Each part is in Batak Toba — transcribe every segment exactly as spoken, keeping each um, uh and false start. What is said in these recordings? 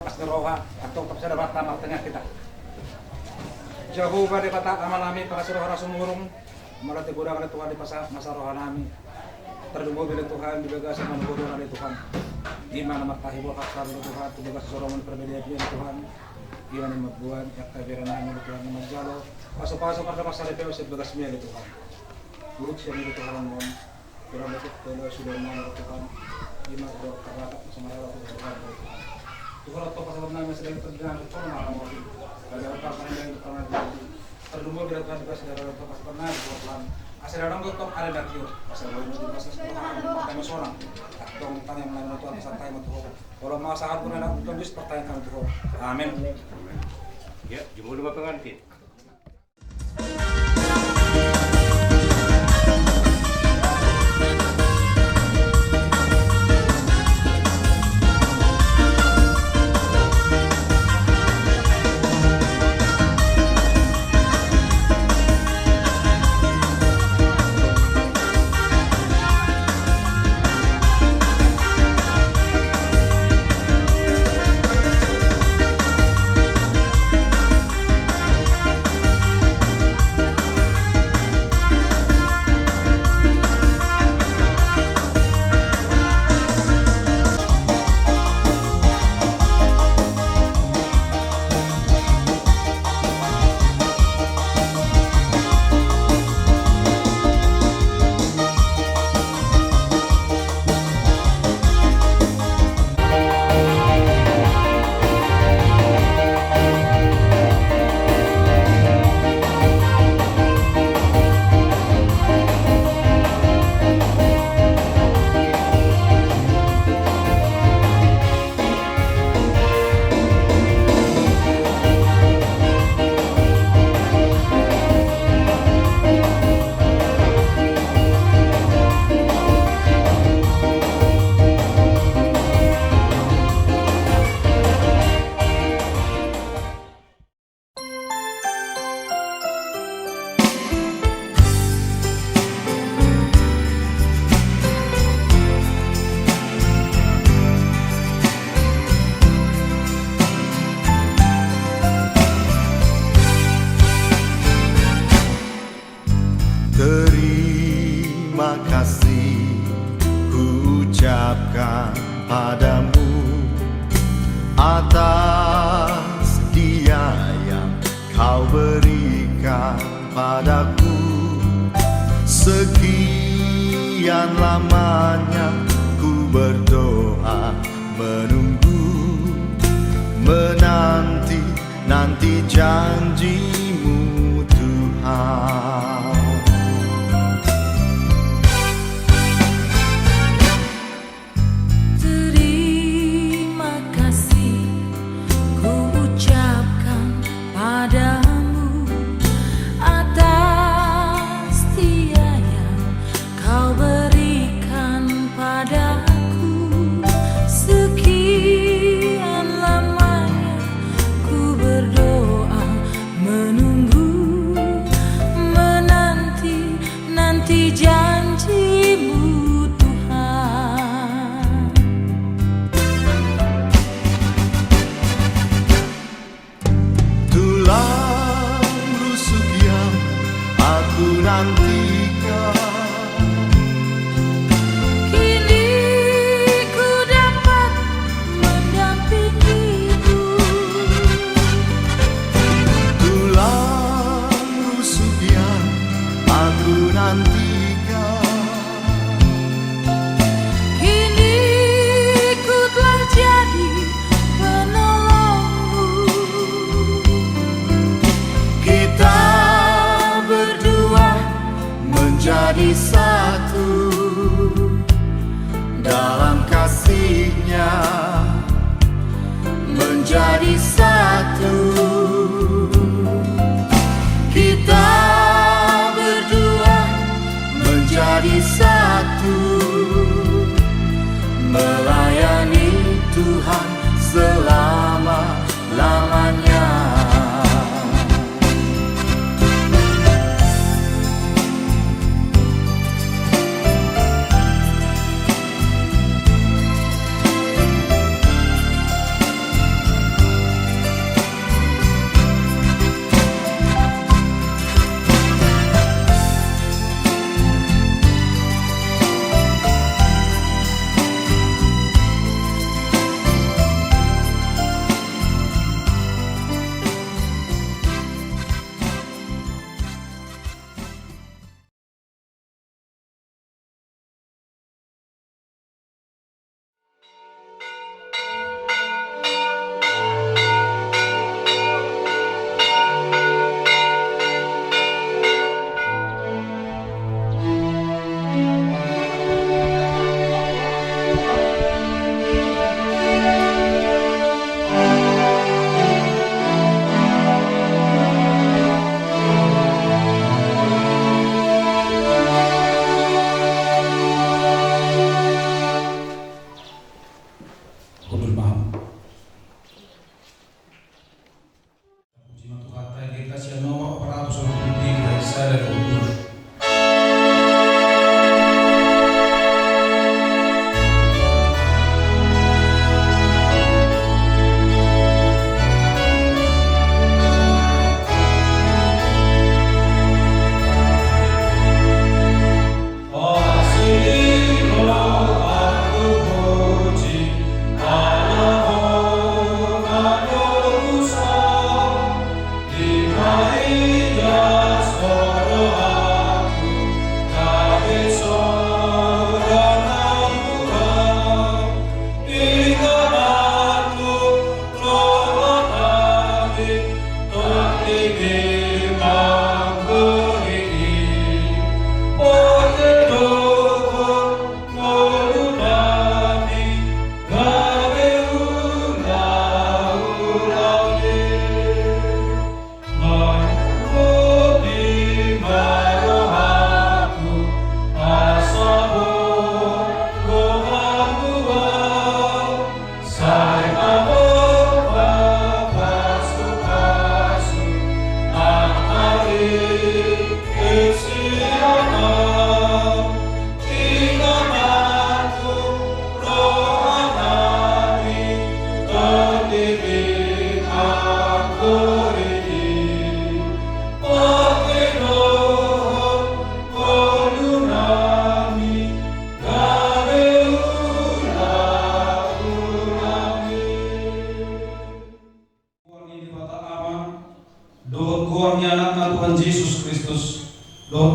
Pas ni roha, antong tapasada rohanta martangiang hita. Jahowa Debata Amanami, parasi roha na sumurung, mauliate godang ale Tuhan di bagasan masa rohanami. Tarlumobi ale Tuhan di bagasan na hudok ale Tuhan. I ma na martahi boha ale Tuhan, tu bagas joro ni parbadian ale Tuhan. I ma na mambuat angka berenami ale Tuhan na manjalo pasupasu, pardamasari pe sian bagasmi ale Tuhan. Turut sian i ale Tuhan on. Tuhan, batuk tolo sudah mana Tuhan. Ima doa karatak sama rela Tuhan, Tuhan, Tuhan. Tuhan, Tuhan, pasalamnami sedang terdengar Tuhan, malam hari. Ada apa yang Tuhan terjadi? Terlumba bila Tuhan juga sedang ada Tuhan, pasalamnami Tuhan. Asal ada Tuhan, ada lagi. Asal boleh Tuhan, Tuhan, kami seorang. Tuhan, Tuhan yang menang Tuhan, santai Tuhan. Kalau mau saat pun ada Tuhan, bisa pertanyaan Tuhan. Amin. Ya, jumpa dua pengantin. Terima kasih ku ucapkan padamu atas dia yang kau berikan padaku. Sekian lamanya ku berdoa, menunggu, menanti, nanti janji-Mu, Tuhan. Terima kasih ku ucapkan padamu atas dia yang Kau berikan padaku. Sekian lamanya ku berdoa, menunggu,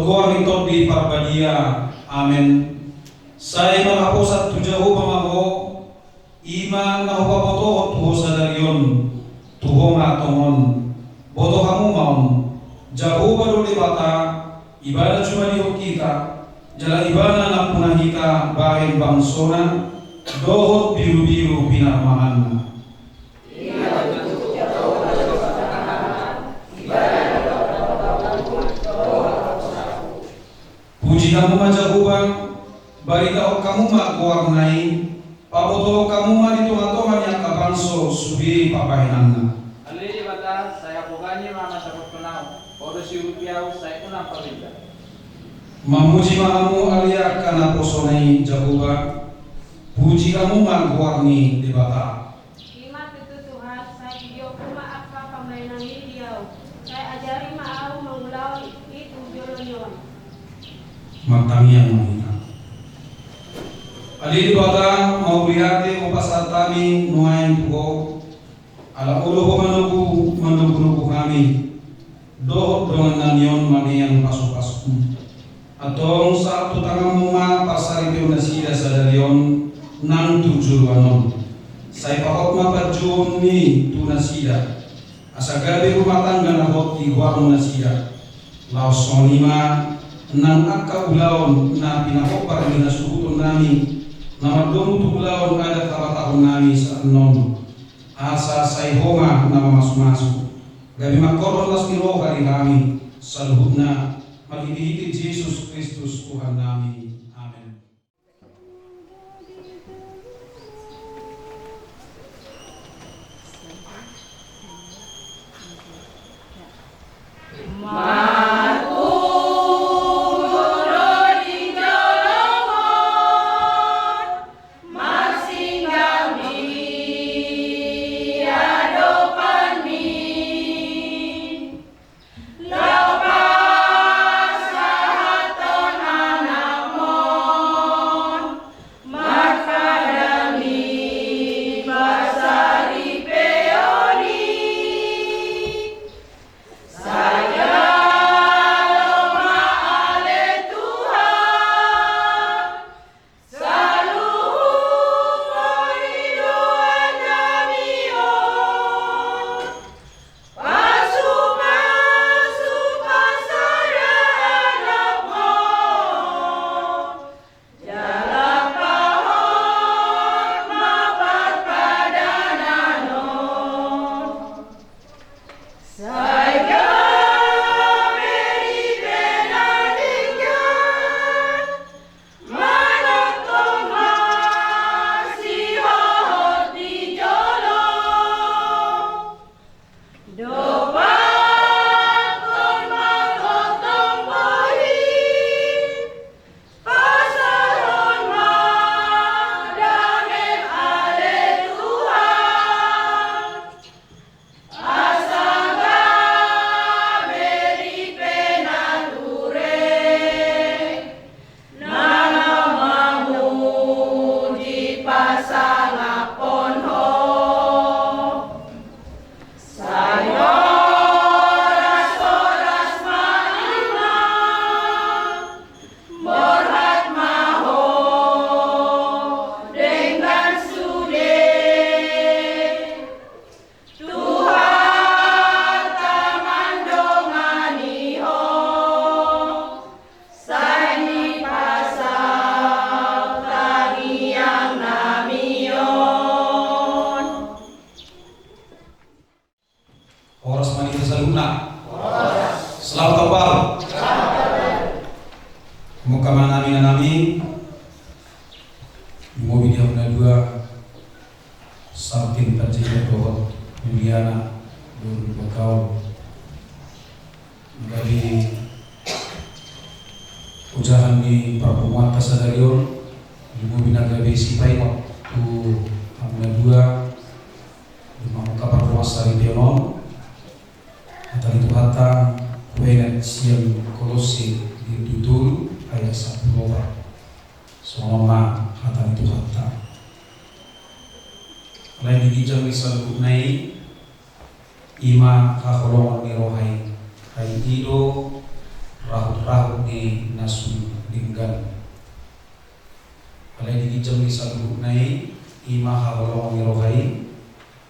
Goar ni Tondi Parbadia. Amen. Sai marhaposan tu Jahowa ma ho, i ma na hupabotohon tu ho sadari on, tu ho ma tongon. Boto hamu ma on, Jahowa do Debata, Ibana jumadihon hita, jala Ibana nampuna hita bahen bangsona dohot birubiru pinarmanganna. Puji hamu ma Jahowa, baritahon hamu ma goarna i, pabotohon hamu ma di tongatonga ni angka bangso sude pambahenanna. Ale Debata, sai hapogaan ni roham ma saportonau, ho do siurupi ahu sai unang pabinda. Mamuji ma hamu ale angka naposona i Jahowa, puji hamu ma goar ni Debata. I ma tutu Tuhan, sai idiokhon ma angka pambahenan i di ahu, sai ajari ma ahu mangulahon i tu jolo ni on. Martangiang ma hita. Ale Debata, mauliate hupasahat hami nuaeng tu ho, ala olo ho manogu, manogunogu hami dohot dongannami on mamereng pasupasum. Antong sahat tu tanganmu ma parsaripeon nasida sadari on nang tu joloan on. Sai pahot ma panjouonmi tu nasida, asa gabe rumah tangga na hot di goarmu nasida. Laos songon i ma nang angka ulaon na pinahombar ni hasuhutonnami na mardomu tu ulaon adat habatahonnami saannon, asa sai ho ma na mamasumasu, gabe mangkorhon las ni roha di hami saluhutna, marhitehite Jesus Kristus Tuhannami. Amen. Horas ma di hita saluhutna. Selamat tahun baru. Mungka ma nami na nami, lumobi di hamu na dua, Sartin Panjaitan dohot Juliana Don Bakaul. Gabe ojahan ni parpunguanta sadari on, lumobi na gabe sipaingot tu hamu na dua, di mamungka parpunguan saripeon on. Hata ni Tuhanta, huenget sian Kolosse bindu tolu ayat sampulu opat. Songon on ma hata ni Tuhanta. Alai di ginjang ni saluhutna i, i ma haholongon ni roha i, ai i do rahutrahut ni na sun denggan. Alai di ginjang ni saluhutna i, i ma haholongan ni roha i,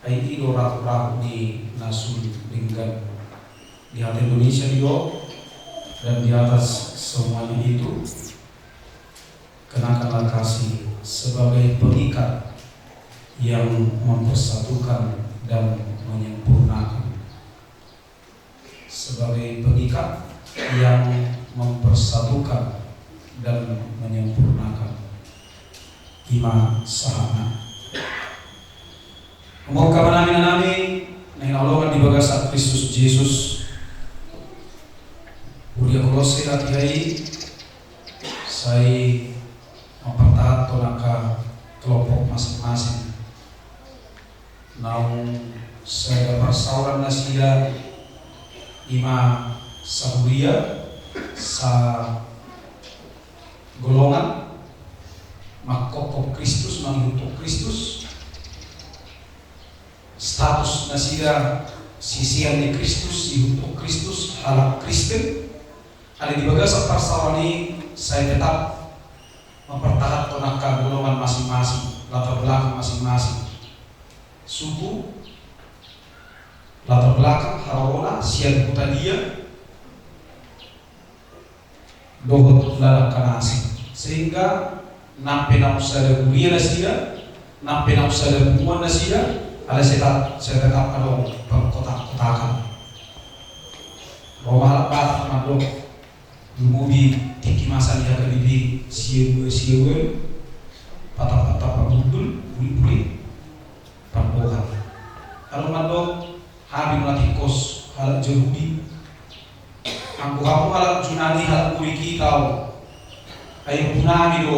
ai i do rahutrahu ni na sun denggan. Di hata Indonesia didok, dan di atas semuanya itu, kenakanlah kasih sebagai pengikat yang mempersatukan dan menyempurnakan. Sebagai pengikat yang mempersatukan dan menyempurnakan. I ma sahatna. Amang, inang, inanami na hinaholongan di bagasan Kristus Jesus. Huria Kolosse, hatiha i sai mampartahanhon angka kelompok masing-masing. Naung sada parsaoran nasida, i ma sahuria, sagolongan, mangkophop Kristus, mangihuthon Kristus. Status nasida sisean ni Kristus, siihuthon Kristus, halak Kristen. Alai di bagasan parsaoran i sai tetap mampartahanhon angka golongan masing-masing, latar belakang masing-masing, suku, latar belakang harorona, sian huta dia, dohot lalangka na asing. Sehingga nang pe naung sada huria nasida, nang pe naung sada punguan nasida, alai sai tetap, sai tetap adong pangkotak-kotakan. Ro ma halak Batak mandok, lumobi tingki masa ni H K B P sia dua sia dua, patap-patap pabundul, bulik-bulik, pandohan. Adong mandok, hami na tingkos halak Jahudi. Anggo hamu halak Junani, halak Gorik i, taon. Ai ompunami do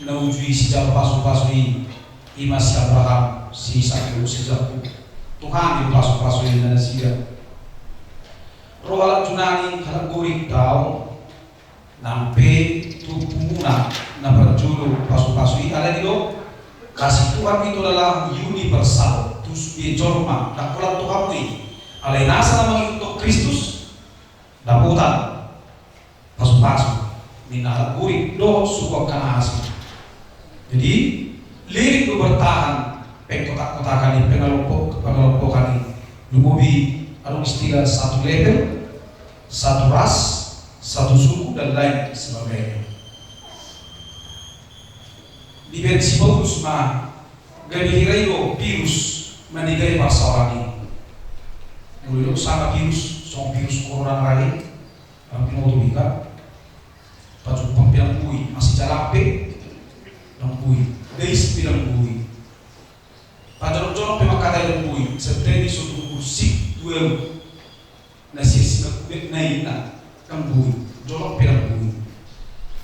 na ujui sijalo pasupasu i, i ma si Abraham, si Isak, si Jakub. Tu hami do pasupasu i, ninna nasida. Ro halak Junani, halak Gorik, taon. Nang pe tu ompumuna na parjolo pasupasu i, alai didok, kasih Tuhan itu adalah universal, tu sude jolma, ndang holan tu hamu i. Alai nasa na mangihuthon Kristus, dapotan pasupasu, ninna halak Gorik dohot suku angka na asing. Jadi, lirik do bertahan pengkotak-kotakan i, pengelompok-, pengelompokan i. Lumobi adong istilah satu level, satu ras, satu suku, dan lain sebagainya. Dibereng si Paulus ma, gabe hira i do virus manegai parsaoran i. Molo didok sanga virus, songon virus corona na ra i, Ndang binoto be kan. Pajumpang pe ndang boi, masijalang pe ndang boi, dais pe ndang boi. Pajonokjonok pe mangkatai ndang boi, sebetulna so tung ursik tu ahu. Na sirsik na kubek na i na ndang boi, jonok pe ndang boi.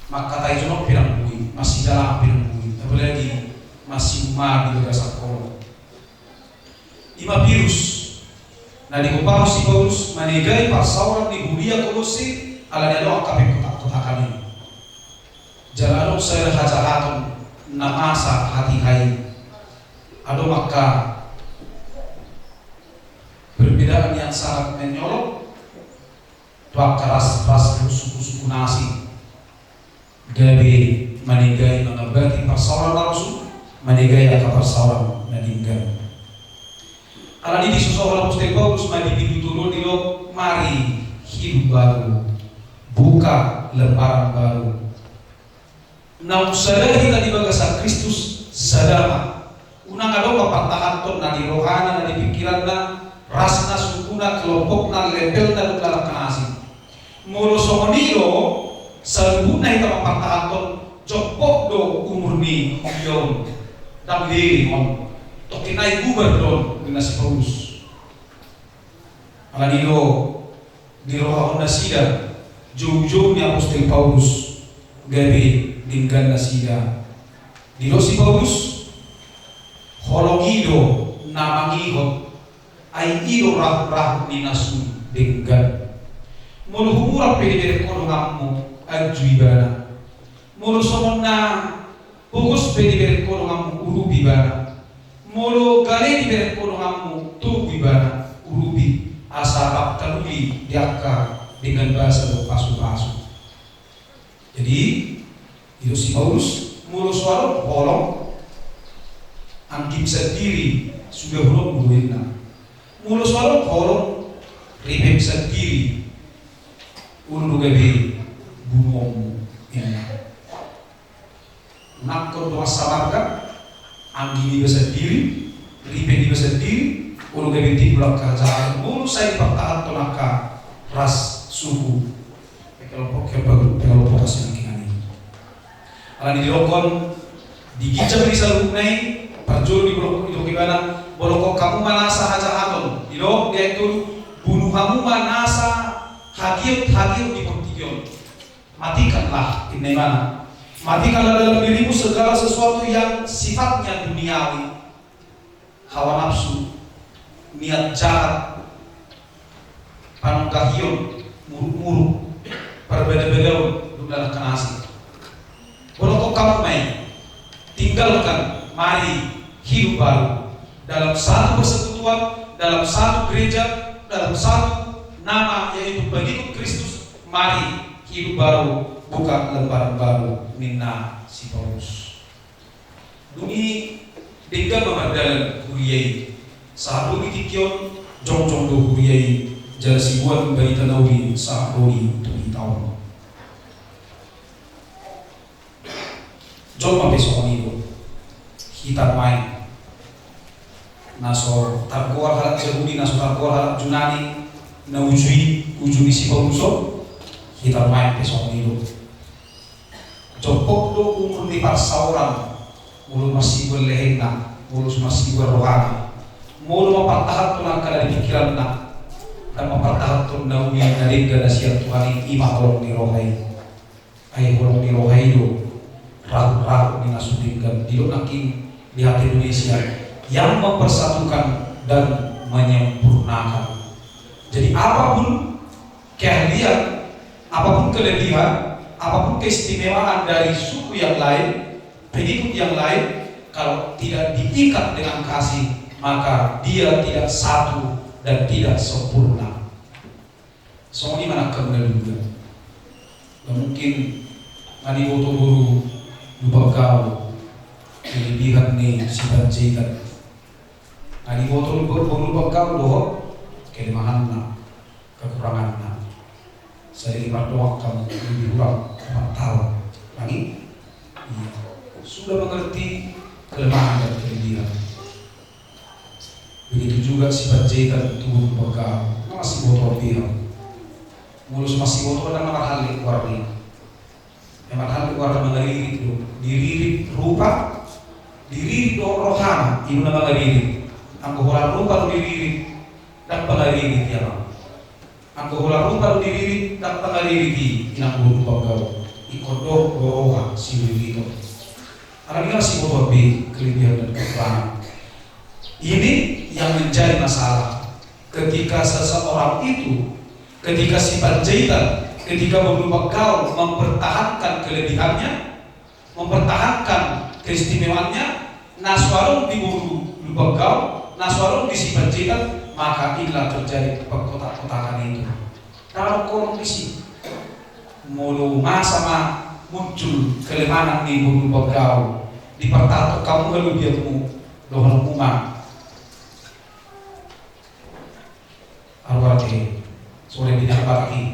Mangkatai jonok pe ndang boi, masijalang pe ndang boi. Apalagi masiumma di bagasan holong. I ma virus na digoari si Paulus manegai parsaoran ni huria Kolosse, ala ni adong angka pengkotak-kotakan i. Jala adong sada hajahaton na masa hatiha i. Adong angka perbedaan yang sangat mencolok. Tu angka ras, ras, suku-suku na asing. Gabe manegai mangambati parsaoran na rosu, manegai angka parsaoran na denggan. Alani i disosohon apostel Paulus ma di bindu tolu on, didok, mari hidup baru, buka lembaran baru. Naung sada hita di bagasan Kristus, sada ma. Unang adong ma partahanhon na di rohana, na di pingkiranna, rasna, sukuna, kelompokna, levelna, dohot lalangka na asing. Molo songon i do, saluhutna hita mampartahanhon, jompok do umur ni huria on. Ndang leleng on. Tongkin nai bubar do on, ninna si Paulus. Alani i do dirohahon nasida joujou ni apostel Paulus gabe denggan nasida. Didok si Paulus, holong i do na mangihot, ai i do rahut-rahut ni na sun denggan. Molo humurang pe dibereng ho donganmu, anju ibana. Molo songon na pogos pe dibereng ho donganmu, urupi ibana. Molo gale dibereng ho donganmu, togu ibana, urupi, asa rap taruli di angka denggan basa dohot pasupasu. Jadi, didok si Paulus, molo so adong holong, anggim sandiri sudah holong, molo inna. Molo so adong holong, ripem sandiri, olo do gabe bunuonmu, inna. Nangkon dongan samarga, anggim iba sandiri, ripe iba sandiri, olo gabe timbul angka hajahaton, molo sai dipartahanhon angka ras, suku, pe kelompok, pe kelompok asing nangkiningan i. Alani didokkon, di ginjang ni saluhutna i, parjolo di bolok, didok ibana, bolongkon hamu ma nasa hajahaton, didok di ayat tolu, bunuh hamu ma nasa hagiot-hagiot di portibi on. Matikanlah, inna ibana. Matikanlah dalam dirimu segala sesuatu yang sifatnya duniawi. Hawa nafsu, niat jahat, panonggahion, muruk-muruk, parbada-badaon, dohot angka na asing. Bolongkon hamu ma i, tinggalkan, mari hidup baru. Dalam satu persekutuan, dalam satu gereja, dalam satu nama, yaitu pengikut Kristus, mari hidup baru, buka lembaran baru, ninna si Paulus. Dung i denggan ma mardalan huria i. Sahat ro di tingki on, jongjong do huria i, jala siboan barita na uli sahat ro di hita on. Jolma pe songon i do. Hita nuaeng na so targoar halak Jahudi, na so targoar halak Junani, na uju i, uju ni si Paulus on, hita nuaeng pe songon i do. Jompok do umur ni parsaoran, molo marsibuan lehenna, molo marsibuan rohana, molo mampartahanhon angka na di pingkiranna, ndang mampartahanhon na uli na denggan na sian Tuhan i, i ma holong ni roha i. Ai holong ni roha i do rahut-rahut ni na so denggan, didok nangkin di hata Indonesia, yang mempersatukan dan menyempurnakan. Jadi apapun keahlian, apapun kelebihan, apapun keistimewaan dari suku yang lain, pengikut yang lain, kalau tidak diikat dengan kasih, maka dia tidak satu dan tidak sempurna. Songon i ma nangkin na dua. Nggak mungkin nga diboto boru Lumban Gaol kelebihan ni si Panjaitan. Nga diboto boru Lumban Gaol dohot kelemahanna, kekuranganna. Sadari mardongan hamu, lebih kurang empat tahun. Lagi? Iya. Sudah mengerti kelemahan dan kelebihan. Begitu juga si Panjaitan tu boru Lumban Gaol, nga masibotoan be hamu. Molo so masibotoan, ndang na marhallet goarna. Ndang marhallet goarna, mangaririt do. Diririt rupa, diririt do rohana, i do na mangaririt. Anggo holan rupa do diririt, ndang pangaririt i, amang. Anggo holan rupa do diririt, ndang pangaririt i, inang boru Lumban Gaol. Ingkon do roha siririton. Alani nga masibotoan be kelebihan dan kekurangan. Ini yang menjadi masalah. Ketika seseorang itu, ketika si Panjaitan, ketika boru Lumban Gaol mempertahankan kelebihannya, mempertahankan keistimewaannya, na so adong di boru Lumban Gaol, na so adong di si Panjaitan, maka inilah terjadi perkotak-kotakan itu. Ndang adong holong disi. Molo masa ma muncul kelemahan ni boru Lumban Gaol, dipartahanhon hamu halubianmu, dohononmu ma. Aruarte, songon na nidok Batak i,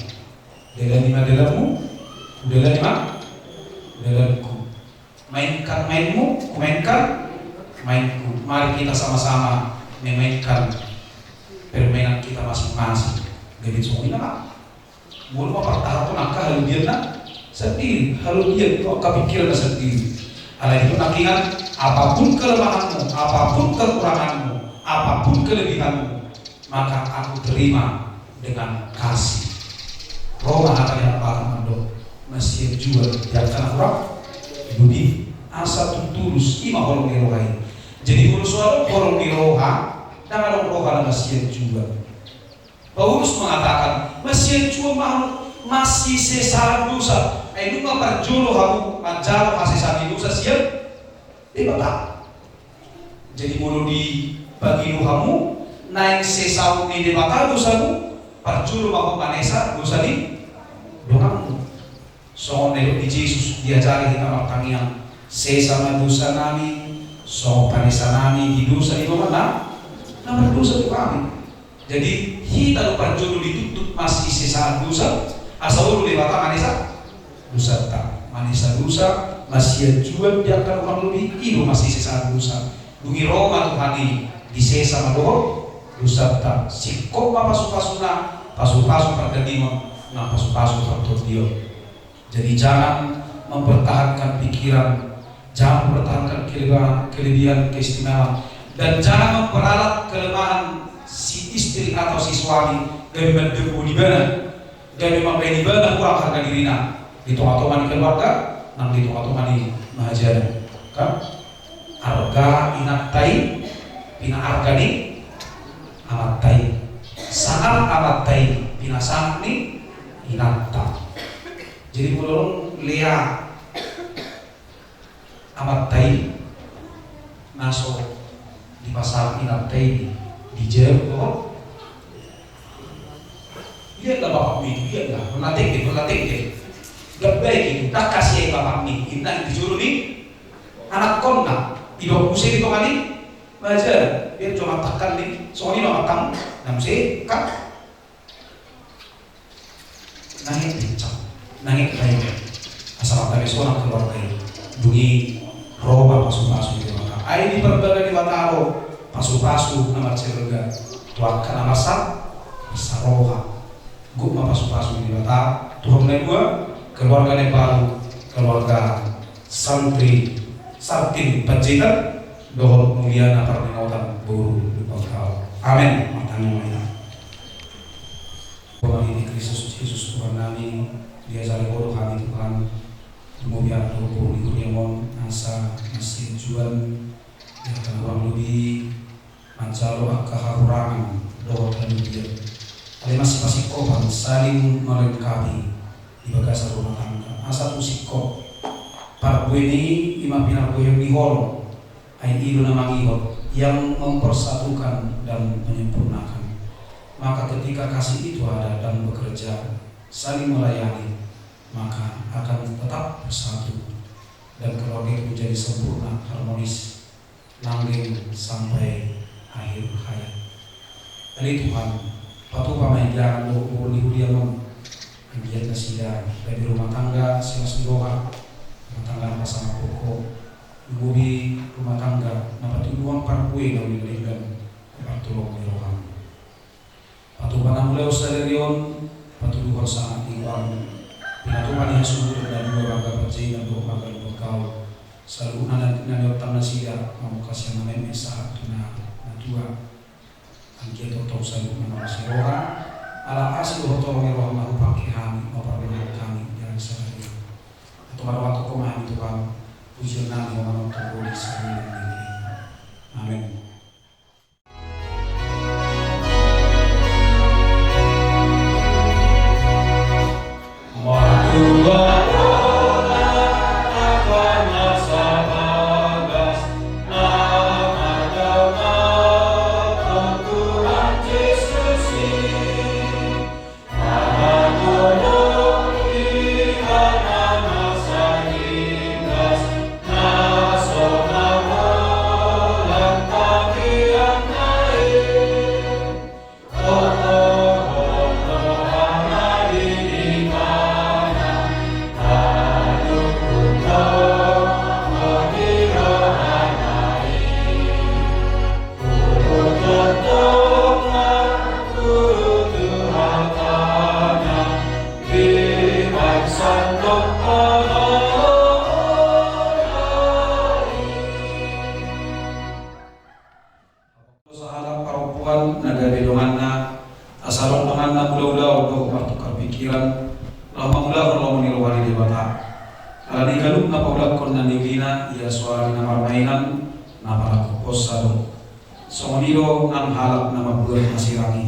dalani ma dalanmu, hudalani ma dalanku. Mainkan mainmu, kumainkan mainku. Mari kita sama-sama memainkan permainan kita masing-masing. Gabe songon i ma. Molo mampartahanhon angka halobianna sandiri, halobian tu angka pingkiranna sandiri. Alai didok nangkiningan, apapun kelemahanmu, apapun kekuranganmu, apapun kelebihanmu, maka aku terima dengan kasih. Ro ma hata ni Amanta mandok, masianjuan di angka na hurang, didok i, asa tung tulus, i ma holong ni roha i. Jadi molo so adong holong ni roha, ndang adong roha na masianjuan. Paulus mengatakan, masianjuan ma hamu, masisesaan dosa. Ai nunga parjolo hamu manjalo hasesaan ni dosa sian Debata. Jadi molo dipangido hamu naeng sesaon ni Debata dosamu, parjolo ma ho manesa dosa ni donganmu. Songon na didok ni Jesus, diajari hita martangiang, sesa ma dosanami songon panesanami di dosa ni dongan na, na mardosa tu hami. Jadi hita do parjolo dituntut masisesaan dosa, asa olo Debata manesa dosanta. Manesa dosa, masianjuan di angka dongan lobi, i do masisesaan dosa. Dung i ro ma Tuhan i, disesa ma dohot dosanta. Singkop ma pasupasuna, pasupasu pardagingon nang pasupasu partondion. Jadi jangan mempertahankan pikiran, jangan mempertahankan kelebihan, kelebihan keistimewaan, dan jangan memperalat kelemahan si istri atau si suami gabe mandembo ibana, gabe mambaen ibana hurang harga dirina di tongatonga ni keluarga nang di tongatonga ni mahajana. Kan? Arga inanta i pinaarga ni amanta i. Sangap amanta i pinasangap ni inanta. Jadi molo adong lea amanta i na so dipasangap inanta i, dijawab dohot, "Lihatlah bapakmu itu, lihatlah, mula tengge, mula tengge. Gak baik itu, tak kasih bapakmu." Inna dijuru ni anakkonna, idok muse di tonga ni mahajana, biar jo mantakkan ni, songon i do amanta, na muse kan. Nangkin pincang, nangkin paima. Asa martangiang sonang keluarga i. Dung i ro ma pasupasu ni Debata. Ai diparbada Debata do pasupasu na marsiaga tu angka na marsa, marsaroha. Gok ma pasupasu ni Debata tu hamu na dua, keluarga na imbaru, keluarga Santri Sartin Panjaitan dohot Muliana Parningotan boru Lumban Gaol. Amen. Martangiang ma hita. Tuhan i Kristus Jesus Tuhan nami, diajari Ho do hami Tuhan, lumobi anak dohot boru ni huriaM on, asa masianjuan di angka na hurang lobi, manjalo angka hahurangan dohot halubian. Alai masipasingkopan saling melengkapi di bagasan rumah tangga. Asa tu singkop parbuena i, i ma pinarbueon ni holong. Ai i do na mangihut, yang mempersatukan dan menyempurnakan. Maka ketika kasih itu ada dan bekerja, saling melayani, maka akan tetap bersatu dan keluarga itu menjadi sempurna, harmonis, langgeng sampai akhir hayat. Ale Tuhan, patupa ma anggiat ni boru ni huriaM on, anggiat nasida gabe rumah tangga silas ni roha, rumah tangga na pasangaphon Ho, lumobi rumah tangga na patuduhon parbue na uli na denggan, partulongan ni rohaM. Patupa na mulaon sadari on, patuduhon sangap ni rohaM, pinatupa ni hasuhuton na dua marga Panjaitan dohot marga Lumban Gaol, saluhutna na, na niontang nasida, mamungka sian na meme sahat tu na, na tua. Anggiat tongtong saluhutna marasi roha, ala asi dohot holong ni rohaM na hupangke hami, maparmenahan hami di ari sadari on. Antong adong-adong Ho ma hami Tuhan, pujion nami Ho ma nang tu holi saleleng ni lelengmi. Amen. Sahalak parompuan na gabe donganna, asa adong donganna mulaulaon dohot martukar pikiran, laho mangulahon lomo ni roha ni Debata. Alani ganup na paulakhon na niulina, ia soara ni na marmainan, na parangkup hosa do. Songon i do nang halak na mambuat na sirang i.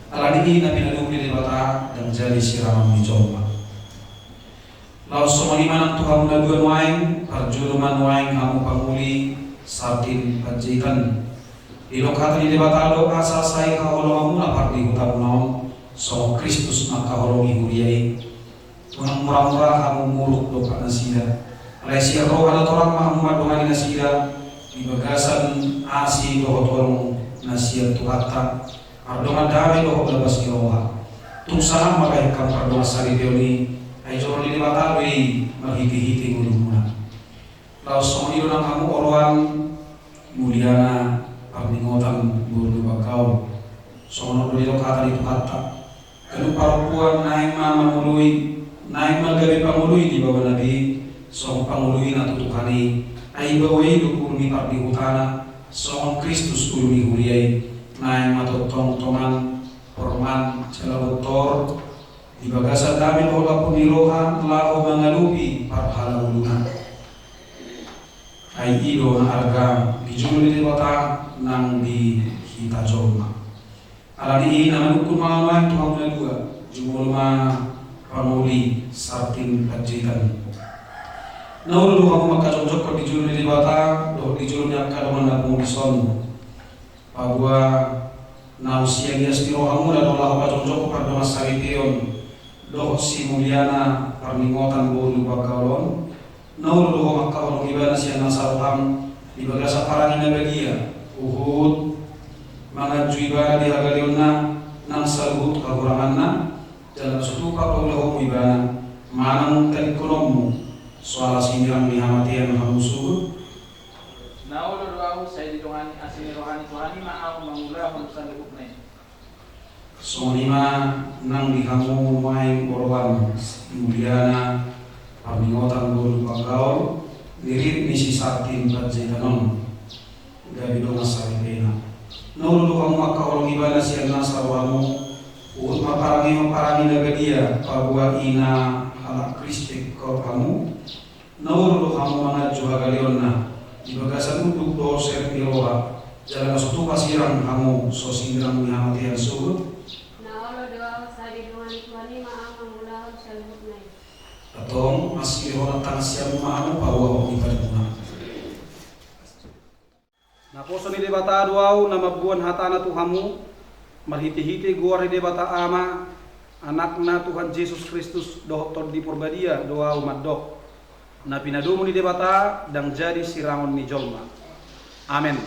Alani i na pinadomu ni Debata, ndang jadi sirangon ni jolma. Laos songon i ma nang tu hamu na dua nuaeng, parjolo ma nuaeng hamu pangoli Sartin Panjaitan. Didok hata ni Debata do asa sai haholonganmuna pardihutamuna on, songon Kristus mangkaholongi huria i. Unang mura-mura hamu muruk dompak nasida. Alai sian roha na torang ma hamu mandongani nasida di bagasan asi dohot holong na sian Tuhanta, mardongan dame dohot labas ni roha. Tung sangap ma bahen hamu pardongansaripeon i, ai joro ni Debata do i marhite-hite ngolumuna. Laos songon i do nang hamu oloan, muliana parningotan boru Lumban Gaol. Songon on do didok hata ni Tuhanta: Ganup parompuan naeng ma mangoloi, naeng ma gabe pangoloi di baoa na be, songon pangoloina tu Tuhan i. Ai baoa i do ulu ni pardihutana, songon Kristus ulu ni huria i. Naeng ma tongtong tongan, porman jala bontor, di bagasan dame dohot lapur ni roha, laho mangalupi parhalanguluna. Ai i do na arga di jolo ni Debata nang di hita jolma. Alani i na manungkun ma ahu tu hamu na dua, jumolo ma pangoli Sartin Panjaitan. Na olo do hamu mangkajongjongkon di jolo ni Debata dohot di jolo ni angka dongan na pungu dison. Paboa naung sian ias ni rohamuna do laho pajongjongkon pardongansaripeon dohot simuliana parningotan boru Lumban Gaol on. Na olo do ho mangkaholongi ibana sian nasa roham di bagasan parange na badia, huhut manganju ibana di hagaleonna nang saluhut hahuranganna, jala so tupa paulahonmu ibana manang tadingkononmu, so ala sinirang ni hamatean hamu suhut. Na olo do ahu sai didongani asi ni roha ni Tuhan i ma ahu mangulahon saluhutna i. Songon i ma nang di hamu nuaeng oloan, muliana parningotan boru Lumban Gaol, niririt ni si Sartin Panjaitan on, gabe dongan saripena. Na olo do hamu mangkaholongi ibana sian nasa rohamu, huhut marparangehon parange na badia, paboa i na halak Kristen hamu. Na olo do hamu manganju hagaleonna di bagasan unduk dohot serep ni roha, jala na so tupa sirang hamu so sinirang ni hamatean suhut. Na olo do ahu sai didongani Tuhan i ma ahu mangulahon saluhutna i. Antong, masihonan tangan siamun ma hamu paboahon ni padanmuna. Naposo ni Debata do ahu na mamboan hatana tu hamu, marhite-hite goar ni Debata Ama, Anakna Tuhan Jesus Kristus dohot Tondi Porbadia do ahu mandok: Na pinadomu ni Debata ndang jadi sirangon ni jolma. Amen.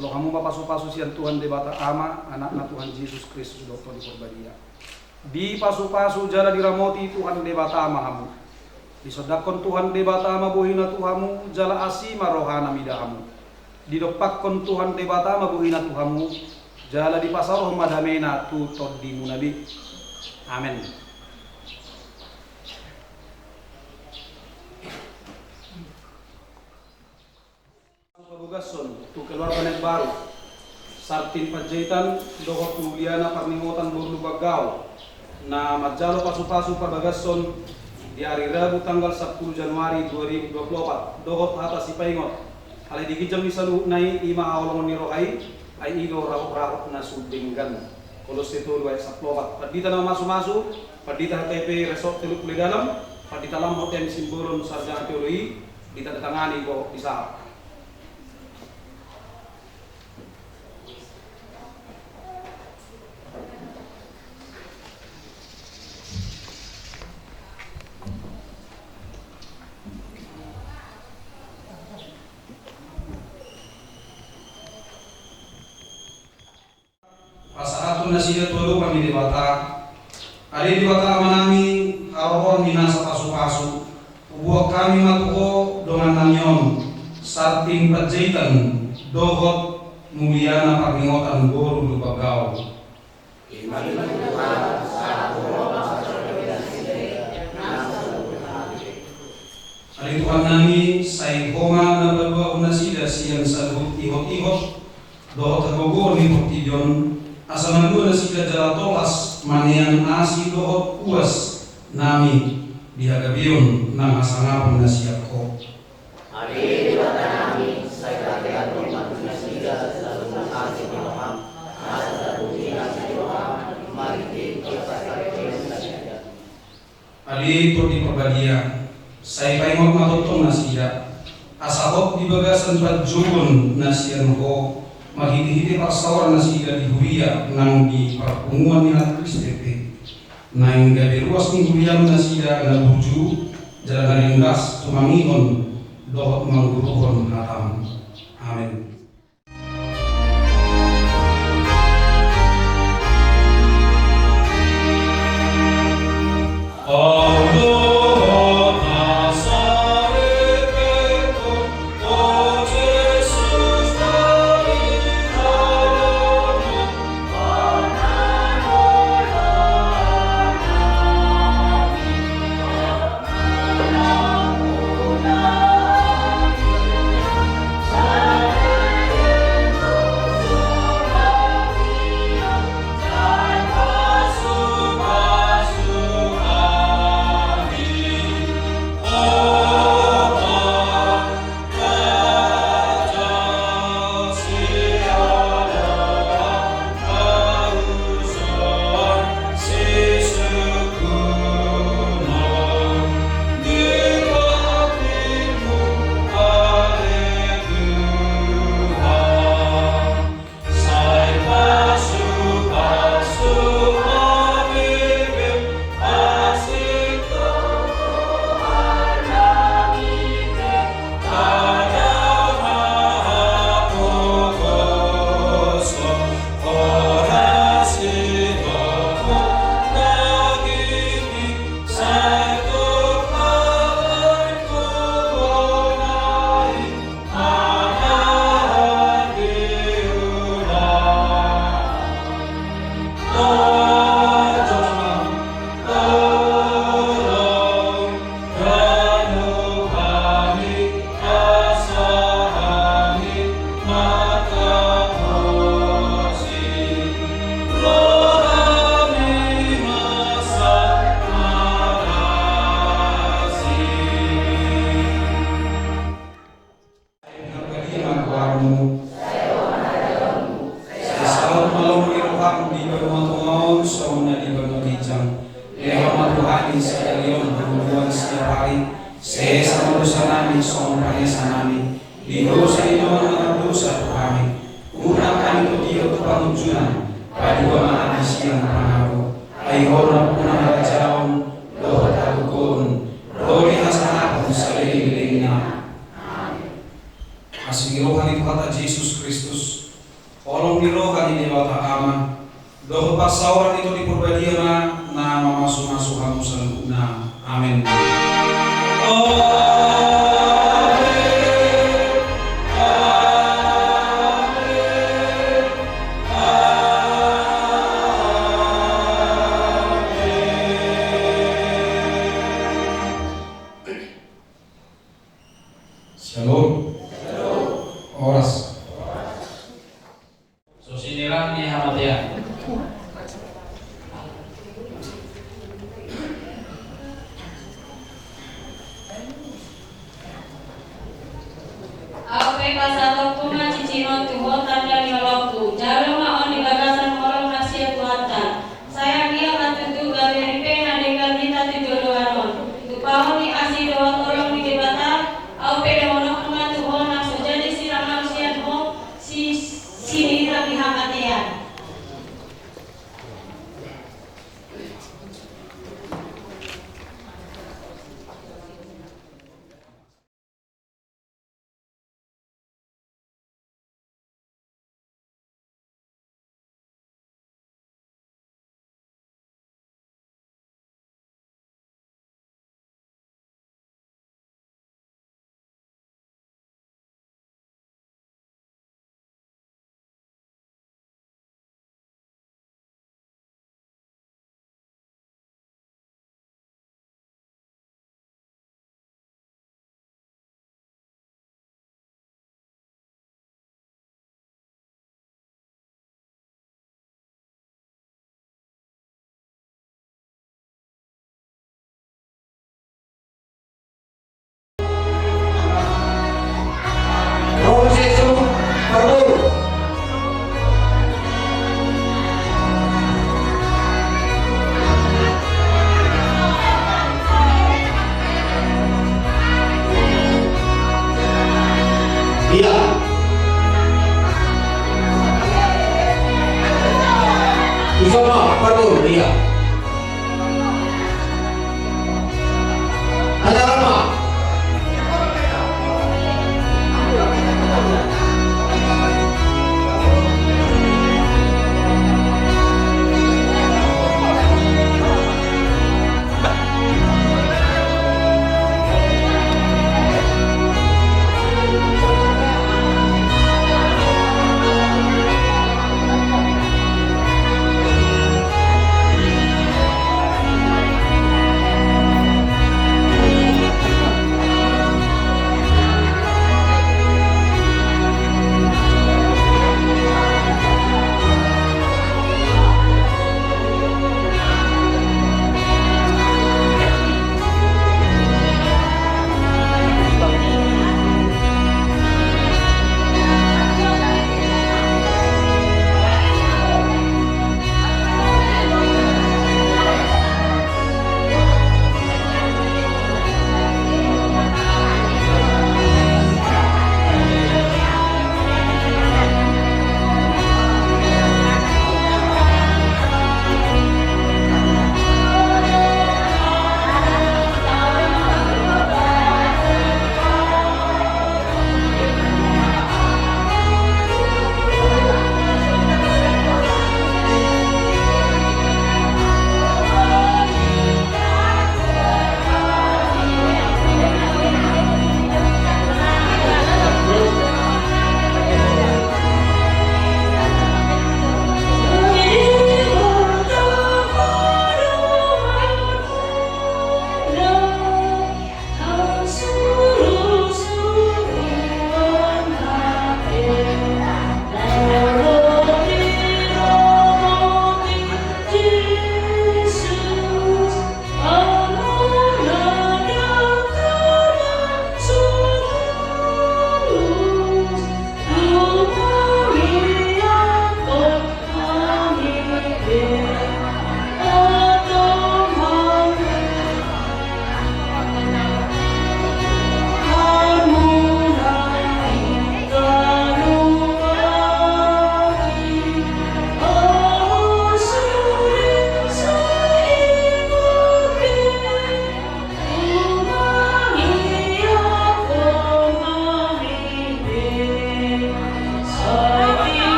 Jalo hamu ma pasu-pasu sian Tuhan Debata Ama, Anakna Tuhan Jesus Kristus dohot Tondi Porbadia. Dipasu-pasu jala diramoti Tuhan Debata ma hamu. Disondangkon Tuhan Debata ma bohina tu hamu, jala asi ma rohana mida hamu. Didompakkon Tuhan Debata ma bohina tu hamu, jala dipasaorhon ma damena tu tondimuna be. Amen. Pabagashon tu keluarga na imbaru, Sartin Panjaitan dohot muliana parningotan boru Lumban Gaol, na manjalo pasu-pasu pabagashon di ari Rabu tanggal sampulu Januari dua ribu dua puluh opat, dohot hata sipaingot, alai di ginjang ni saluhutna i, i ma haholongon ni roha i, ai i do rahut-rahut na sun denggan. Kolosse tolu ayat sampulu opat. Pandita na mamasu-masu, Pandita H K I P Resort Teluk Pulo Dalam, Pandita Lam H T M Simbolon Sarjana Teologi, ditandatangani dohot disahat. Pasahathon nasida tu adopan ni Debata. Ale Debata Amanami, haroroan ni nasa pasu-pasu, huboan hami ma tu Ho dongannami on, Sartin Panjaitan dohot muliana parningotan boru Lumban Gaol. Ale Tuhannami, sai Ho ma na paluahon nasida sian saluhut ihot-ihot dohot hagogoon ni portibi on, asa malua nasida jala tolhas manean asi dohot puas nami di hagabeon nang hasangapon na sian Ho. Ale Debatanami, sai pateanhon ma tu nasida saluhut asi ni roham, asa tarpuji asi ni roham marhite parsaoran nasida. Ale Tondi Porbadia, sai paingot ma tongtong nasida, asa hot di bagasan panjouon na sian Ho, Marhitehite parsaoran nasida di huria nang di parpunguan ni halak Kristen pe, naeng gabe ruas ni huriaM nasida na burju jala na ringgas tumangihon dohot mangguruhon hataM. Amen. Sai badia ma goarMu. Sai saut ma lomo ni rohaM di banua tonga on songon na di banua ginjang. Lehon ma tu hami sadari on hangoluan siapari. Sesa ma dosanami songon panesanami di dosa ni dongan na mardosa tu hami. Unang hami togihon tu pangunjunan. Palua ma hami sian pangago. Ai Ho do nampuna harajaon dohot hagogoon dohot hasangapon saleleng ni lelengna. Asi ni roha ni Tuhanta Jesus Kristus, holong ni roha ni Debata Ama, dohot parsaoran ni Tondi Parbadia ma na mamasumasu hamu saluhutna. Amen. Amen. Amen. Amen. Shalom. Horas. So sinirang ni hamatean. Au pe pasahatonku ma cicinon tu ho tanda ni holongku. Jalo ma on di bagasan holong na sian Tuhanta. Sai anggiat ma tutu gabe ripe na denggan hita tu joloan on. Tumpahon ni asi dohot holong ni Debata, au pe dohononku ma tu ho nang so jadi sinirang ahu sian ho, si, sinirang ni hamatean. Iya. Ada lama.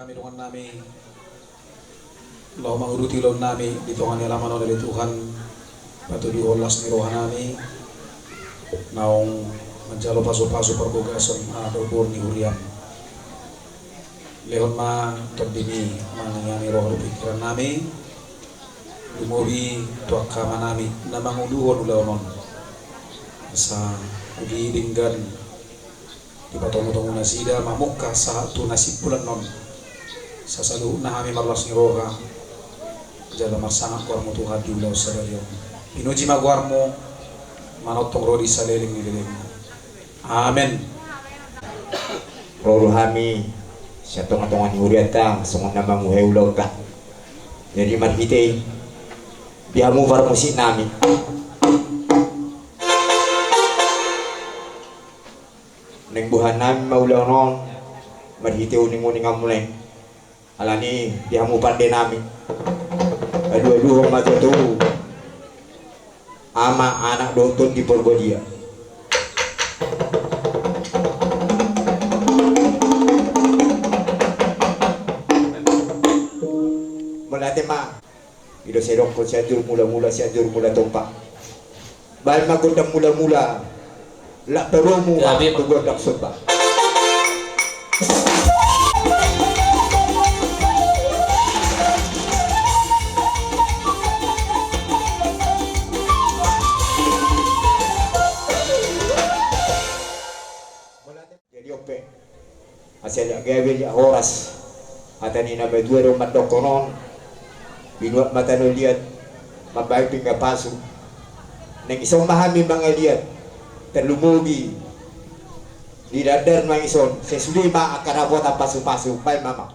Nami dongan nami, laho manguduti ulaon nami di tonga ni alaman on ale Tuhan, patuduhon las ni roha nami, naung manjalo pasu-pasu parbagason adat dohot boru ni huriam. Lehon ma tondimi mangiangi roha dohot pingkiran nami, lumobi tu angka ama nami na manguluhon ulaon on. Asa uli denggan dipatomu-tomu nasida mamungka sahat tu na simpulan on. Sasaluhutna hami marlas ni roha jala marsangap goarmu Tuhan di ulaon sadari on. Pinuji ma goarmu, manongtong ro di saleleng ni lelengmu. Amen. Ro do hami sian tonga-tonga ni hurianta songon na mamuhai ulaonta. Jadi marhite i di hamu parmusik nami. Naeng boha nami ma ulaon on marhite uning-uninganmu naeng. Alani di hamu pande nami, alu-aluhon ma jo tu Ama, Anak dohot Tondi Porbadia. Mauliate ma. I do sai dokkon Sianjur Mula-mula, Sianjur Mula Tompa. Baen ma gondang mula-mula, lak parumu tu gondang somba. Jadi on pe, asa liat gabe liat horas. Hata ni na matua do mandokkon on, binuat ma tano liat, mambahen pinggan pasu. Naeng dison ma hami mangaliat, tarlumobi di dandar nangkin on, sai sude ma angka dapotan pasu-pasu, baen ma.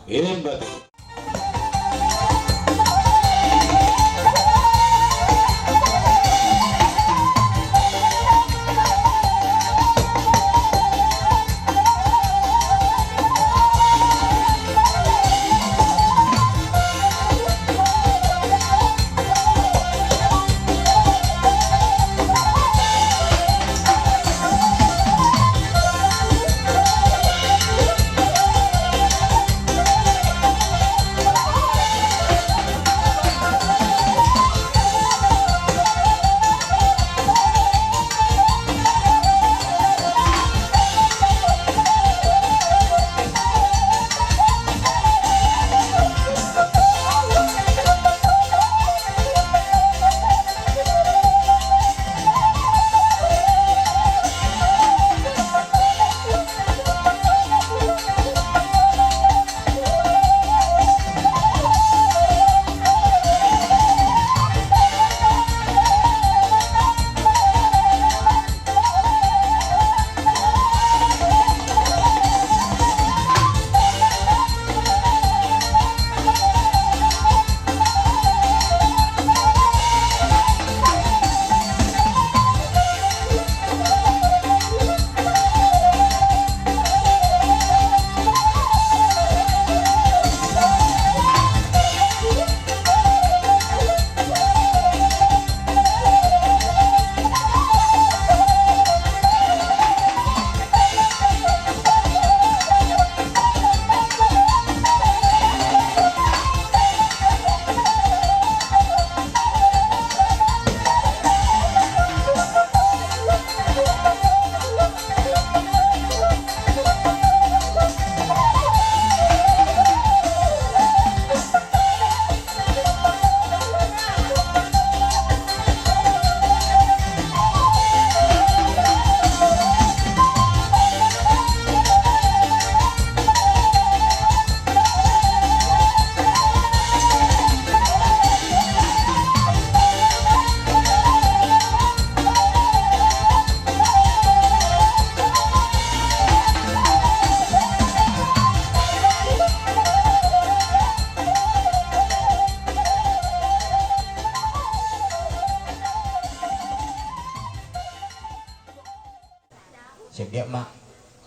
Sian dia ma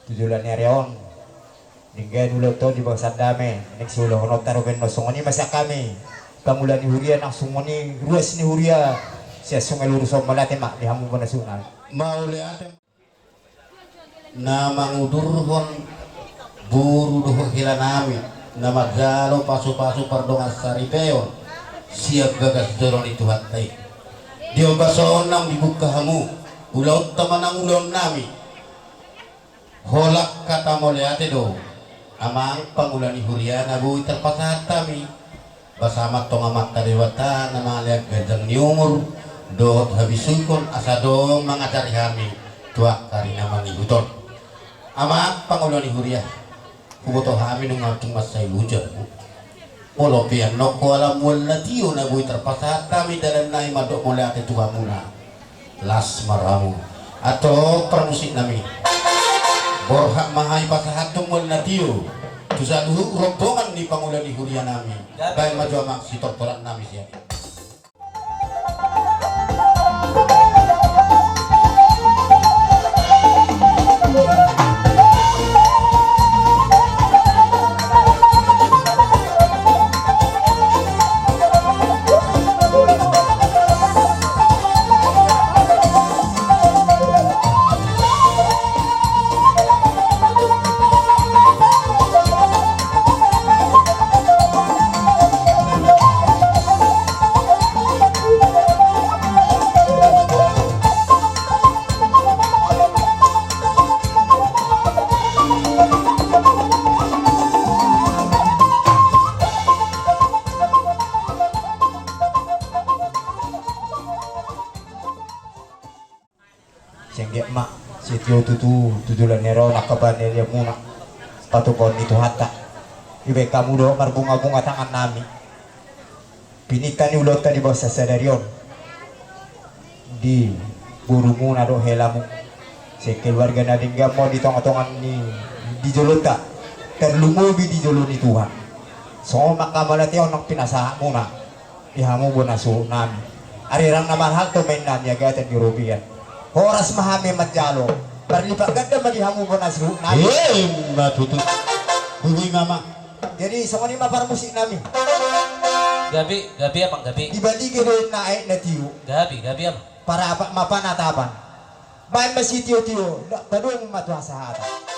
tu joloan ni ari on. Denggan ulaonta di bagasan dame, naeng siulahononta ro baen on. Songon i ma sian hami pangula ni huria nang songon i ruas ni huria sian Sungai Lurus on. Mauliate ma di hamu bona suna. Mauliate. Na mangudurhon boru dohot hela nami, Na manjalo pasupasu pardongan saripeon sian bagas joro ni Tuhanta i. Di ombas on naung dibuka hamu ulaonta manang ulaonnami. Holan hata mauliate do, amang pangula ni huria na boi tarpasahat hami. Basa ma antong Amanta Debata na mangalean ganjang ni umur dohot habisuhon asa adong mangajari hami tu angka ari na mangihut on. Amang pangula ni huria, huboto hami nunga tung mansai loja hamu. Molo pe annon ho ala mual na tio na boi tarpasahat hami dalan nai mandok mauliate tu hamuna. Las ma rohamu. Antong parmusiknami, borhat ma hamu pasahathon mual na tio tu saluhut rombongan ni pangula ni hurianami. Baen ma jo amang sitortorannami sian i. Sengge ma sitio tutu tu joloan ni ari on angka panelengmuna, patupaon ni Tuhanta. Dibaen hamu do marbungabunga tangannami. Pinta ni ulaonta di bagasan sadari on di borumuna dohot helamu, sekeluarga na denggan ma di tongatonga ni, di jolonta, tarlumobi di jolo ni Tuhan. Songon ma angka mauliate on naung pinasahatmuna di hamu bona suhutnami. Ari ndang na marhalto ma inna niagatan ni robean. Horas ma hami manjalo, marlipat ganda ma di hamu bona suhutnami. Ima tutu. Boi ma. Jadi songon i ma parmusiknami. Gabe, gabe amang, gabe. Dibalige do inna aek na tio. Gabe, gabe amang. Parapat ma panatapan. Baen ma sitiotio, ndang adong ma tu hasahatan.